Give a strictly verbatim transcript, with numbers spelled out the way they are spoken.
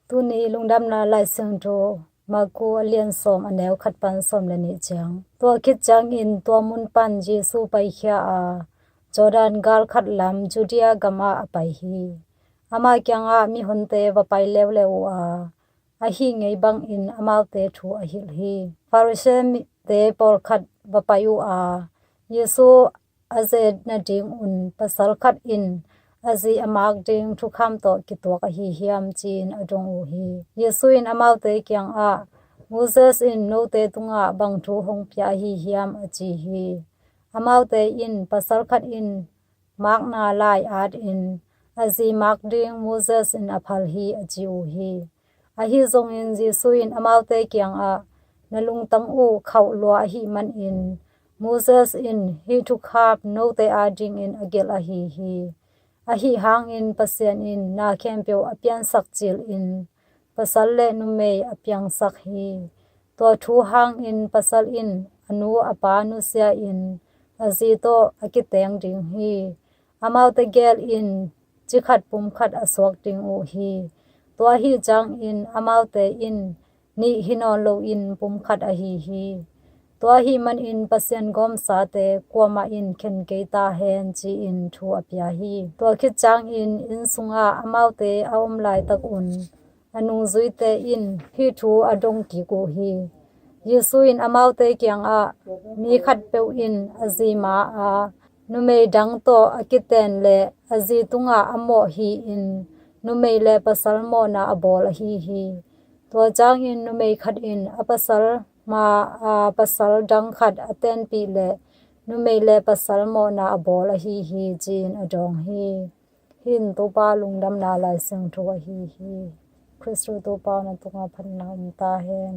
Tuni lungdamna laisiangtho Marku a lian sawm, a neu khat pan sawm le nih ciang. Tua khit ciangin tua mun pan Jesu paikhia a, Jordan gal khat lam Judea gamah a pai hi. Ama kiangah mihonte va pai leuleu uh a, ahi ngei bangin amaute thu a hilh hi. Pharisee mite pawlkhat va pai uh a, Jesu a ze nadingun pasal khat in a zi a mak ding thukham tawh kituak ahi hiam, ci-in a dong uh hi. Jesu in amaute kiangah, Moses in note tungah bang thu hong pia ahi hiam, a ci hi. Amaute in, pasal khat in makna lai atin a zi mak ding Moses in a phal hi, a ci uh hi. Ahi zongin Jesu in amaute kiangah, na lungtang uh khauh lua ahih manin Moses in hih thukham note adingin a gelh ahi hi. Ahi hangin Pasian in na khempeuh a piansak cilin pasal le numei a piangsak hi. Tua thu hangin pasal in a nu a pa nusia-in a zi tawh a kiteng ding hi. Amaute gel in cikhat pumkhat a suak ding uh hi. Tua ahi ciangin amaute in nih hi nawn loin pumkhat ahi hi. Tua ahih manin Pasian gawmsate kuamah in khen kei ta hen, ci-in thu a pia hi. Tua khit ciangin inn sungah amaute a om laitakun a nungzuite in hih thu a dong kik uh hi. Jesu in amaute kiangah, mi khatpeuh in a zi ma a, numei dang tawh a kiten le a zi tungah a mawh hi-in numei le pasal mawhna a bawl ahi hi. Tua ciangin numei khat in a pasal ma a pasal dang khat a tenpih le numei le pasal mawhna a bawl ahi hi, ci-in a dawng hi. Hih in Topa lungdamna laisiangtho ahi hi. Khristu Topa na tungah phatna om ta hen.